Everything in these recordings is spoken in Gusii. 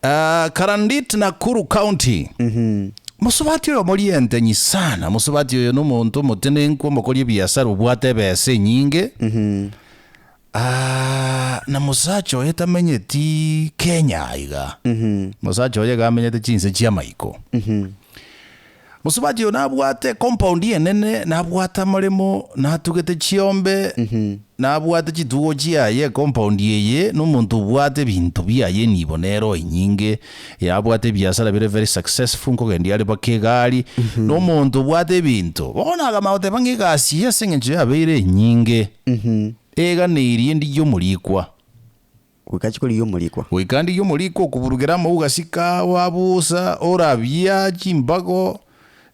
Ah, Karandit Nakuru County. Mosubati oyo omorientenyi sana, mosubati oyo nomonto omotenenku omokori ebiasara obwate ebesa enyinge. Ah, na mosacha oye tamenyeti Kenya iga. Mosacha oye iga amenyete chinse chi'amaiko. Mosubati oyo nabwate ecompound enene, nabwate amaremo, natugete chiombe, nabwate chitugo chiaye ecompound eye, na omonto obwate ebinto biaye enibo nero enyinge, yabwate ebiasara bire very successful, nkogendia are mpaka egari, na omonto obwate ebinto. Bono akamanya goteba ng'a egasi eye ase eng'encho yabeire enyinge, eganeirie ndigie omorikwa. Goika achie korigia omorikwa. Goika ndigie omorikwa okoburugera amauga asika oabusa, orabia chimbago,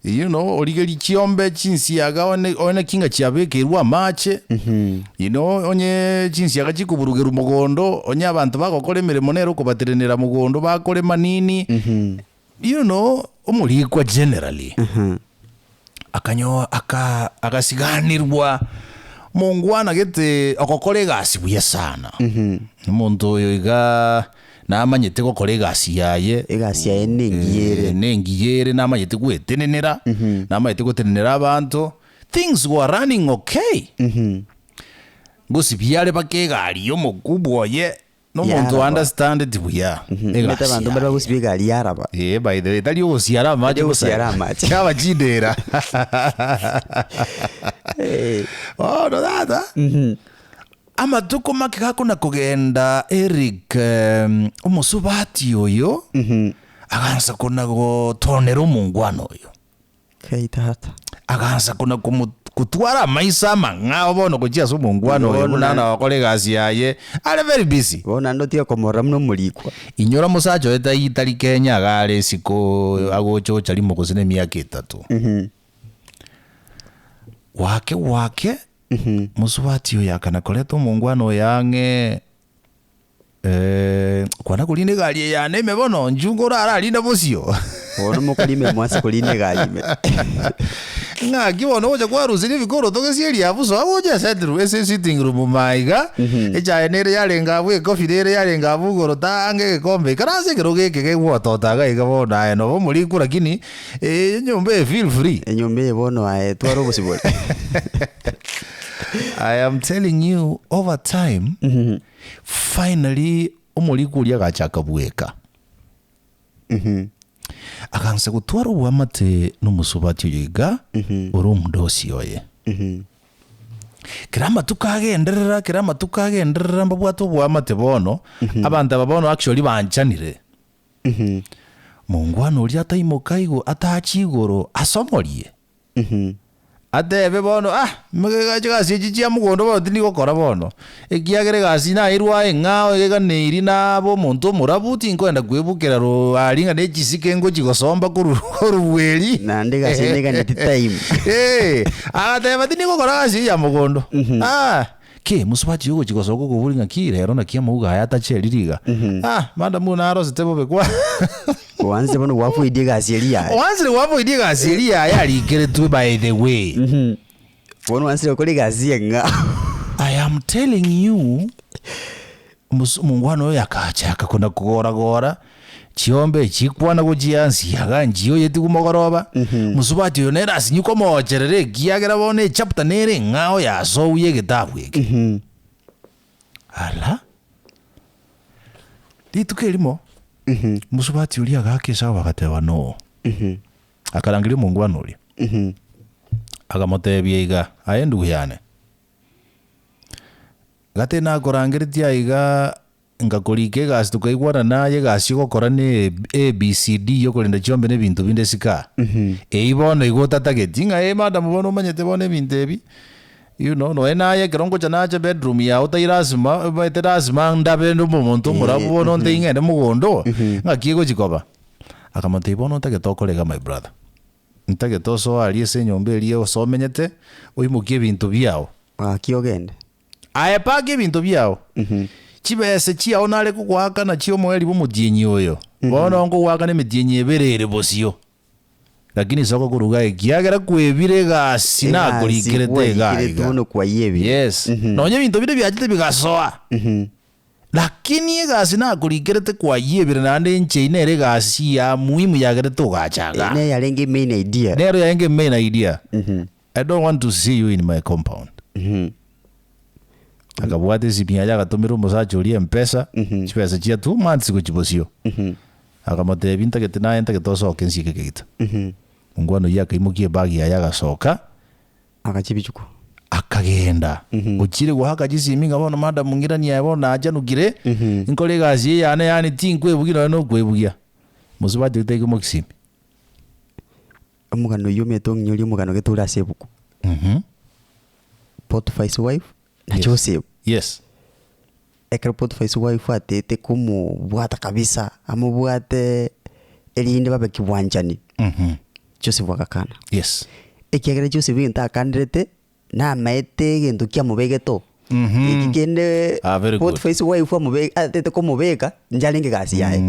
you know, origerie chiombe chinsiaga one one ki ng'a chiabekerwe amache, you know, onye chinsiaga chikoburugerwa mogondo, onye abanto bagokora emeremo nere okobatenenera mogondo bakorema nini, you know, omorikwa generally. Akanyoa aka agasiganirwa mongwana gete ogokora egasi buya sana. Omonto oyo iga namanyete gokora egasi yaye. Egasi yaye nengiya ere. Eh, nengiya ere namanyete gwetenenera, namanyete gotenenera abanto, things were running okay. Ngosibia are mpaka egari ya omokubwa oye. Nomonto Yaraba. understandeti buya Omanyete egasi abanto mbare yaye. bagosibia egari yaraba. Eh, by the way, tari ogosiara amache Tari bosa. ogosiara amache. Yaba chindera. Eh. Bono tata, amatuko make gakona kogenda Eric em, omosubati oyo, agansa kona gotonera omongwana oyo. Kai tata. Agansa kona komo kotwara amaiso amang'ao bono gochia ase omongwana oyo Bono buna na- nagokora egasi yaye are very busy. Bono naende otige komorora buna omorikwa. Inyora omosacha oye tai tari Kenya iga are isiko agocha ocha rimo gose na emiaka etato. Gwake gwake, mosubati oyo akana koreta omongwana oyo ang'e Kwana korina egari eye yane ime bono, inchuo nkorara bosio. Bono mokorina ime mwanse korina egari ime. Ng'aki bono ogocha kwarusirie ebikoroto gose eriabuso agocha ase room ase esitting room maiga, echae nere yarenge abwo ecoffee nere yarenge abwo igoro taange egekombe ikaranse ekerogo eke kegwotota iga iga bono aye noba omorikwa lakini enyomba eye feel free. Enyomba eye bono aye twara obosibore. I am telling you over time. Finally omorikwa oria agachaka bweka. Agansa gotwara oboamate nomosubati oyo iga ore omodosi oye. Kera amatuko agenderera, kera amatuko agenderera mbabwate oboamate bono, abanto aba bono actually banchanire. Mongwana oria ataimoka igo atache igoro asomorie. Atebe bono, Ah, chigasi echi chia mogondo bono tindi gokora bono, ekiagera egasi nairwe aye ng'ao eganeiri nabe omonto omorabu, tinkoenda kwebukera ro aria ng'a ne chisike ngochia gosomba korwa orobweri. Naende egasi eye neganeti time. Eh, agateba tindi gokora gasi eye ya mogondo. Ah, ki mosubati oyo ogochia gosoka okobori ng'aki rero naki amauga aya atacheriri iga. Ah, madam oyo narosete bobe kwa. Oanse bono gwafoidia egasi eria yaye. Oansire gwafoidia egasi eria yaye arikeretwe by the way. Bono oansire gokora egasi eng'ao. I am telling you, omosu omongwana oyo akachaka kona kogora gora, chiombe chikwana gochia nsiaga nchioyetigwe mogoroba, mosubati oyo nere asinye komocherera ekiagera bono echapter nere eng'ao yasouye egetabu eke. Ala! Rituko erimo, mosubati oria agaaka esabu agateba noo. Akarangeria omongwana oria, akamotebia iga, Aye endugu yane, gati nakorangeretie aiga ngakorika egasi tokaigwana naye egasi ogokora ne ABCD yokorenda chiombe na ebinto binde isiko aa. Eyio bono igo otatageti ng'a eh madam bono omanyete bono ebinto ebi. You know, nonya naye ekero ngocha nacha bedroom yao tai lasima, omanyete lasima ndabe nde omonto omorabu bono ntei ng'ende mogondo, ng'aki egochi koba? Akamotebia bono ntagete okore iga my brother, ntagete osoe aria ase enyomba eria ose omenyete, oimokie ebinto biao. Gaki ogende. Aye paka ebinto biao, chibese chiao nare kogoakana chi'omoerio bw'omotienyi oyo, bono nkogoakana emetienyi ebere ere bosio. Lakini soka koruga ekiagera kwebire egasi Egasi nakorikerete iga kwarikerete iga. bono kwayebire. Yes. Nonya ebinto bire biachete bigasoa. Lakini egasi nakorikerete kwayebire naende inche eye nere egasi ya muhimu yagerete ogacha igaa. Eye yarenge main idea. Nero yarenge main idea. I don't want to see you in my compound. Akabwata esimi yaye agatomera omosacha oria mpesa, chibesa chia 2 months gochia bosio. Akamotebia ntagete naye ntagete osoke nsieke geita. Mongwana oyio akaimokia ebag yaye agasoka. Agachia ebichuko. Akagenda. Ochire goaka chisimi ng'a bono madam ng'irani aye bono nachanukire, nkore egasi eye yane yaani tinkwebugia nonye na okwebugia. Mosubati oria taika omokisimi. Omogano oyio omanyete ong'inyorie omogano gete ore ase ebuku. Potiphar's wife na Yes. Joseph. Yes. Ekero Potiphar's wife atete komobwata kabisa, amobwate erinde babe kibwanchani, Joseph agakana. Yes. Ekiagera Joseph egento akanderete, namaete egento kiamobegete oo. Eki kende Ah, very good. Potiphar's wife amobe atete komobeka, ncharenge egasi yaye.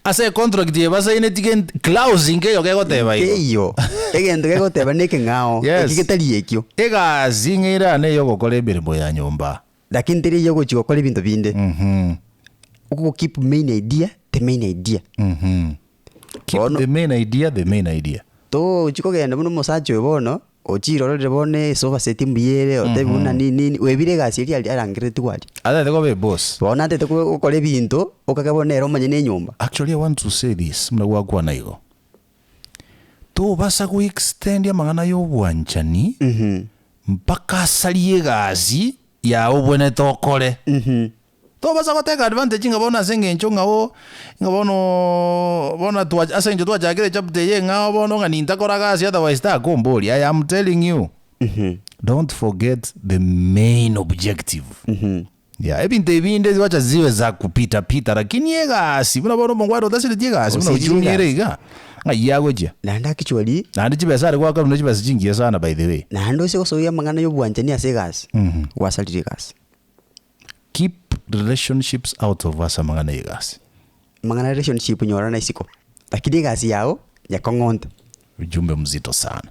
Ase econtract eye basaineti gent clause nkeiyo kegoteba igo. Teiyo, egento kegoteba na ekeng'ao, Yes. eki getari ekio. Egasi ng'a ere ane eyogokora emeremo ya nyomba. Lakini teri eyio ogochia gokora ebinto binde. Ogo keep main idea, the main idea. Keep Bono- the main idea the main idea. Tochi kogenda buna omosacha oyo bono, ochirorere bono esofa set mbuya ere, otebi buna nini nini, oebire egasi eria aria arangeretigwe aria. Atagete koba eboss. Bono atete ko- gokora ebinto, okage bono nere omonyene enyomba. Actually I want to say this, buna gwakwana igo. Tobasa go extend amang'ana ya obwanchani mpaka asarie egasi yago obwenerete okore. Tobasa go take advantage ng'a bono ase eng'encho ng'a oo ng'a bono bono twa ase eng'encho twachakire echapter eye eng'ao bono ng'a nintakora gasi otherwise takomboria. I am telling you, don't forget the main objective. Yeah, ebinto ebinde wacha ziwe za kupita pita lakini egasi buna bono omongwana otasireti egasi buna Osirire ochung'ire egasi. iga ng'ai agochia. Naende actually. Naende chibesa are goaka buna chibesa chingiya sana by the way. Naende ase gosoyia amang'ana ya obwanchani ase egasi, gwasarire egasi. Keep relationships out of ase amang'ana ya egasi. Amang'ana ya relationship nyora na isiko, lakini egasi yago nyakong'onte. Ujumbe mzito sana.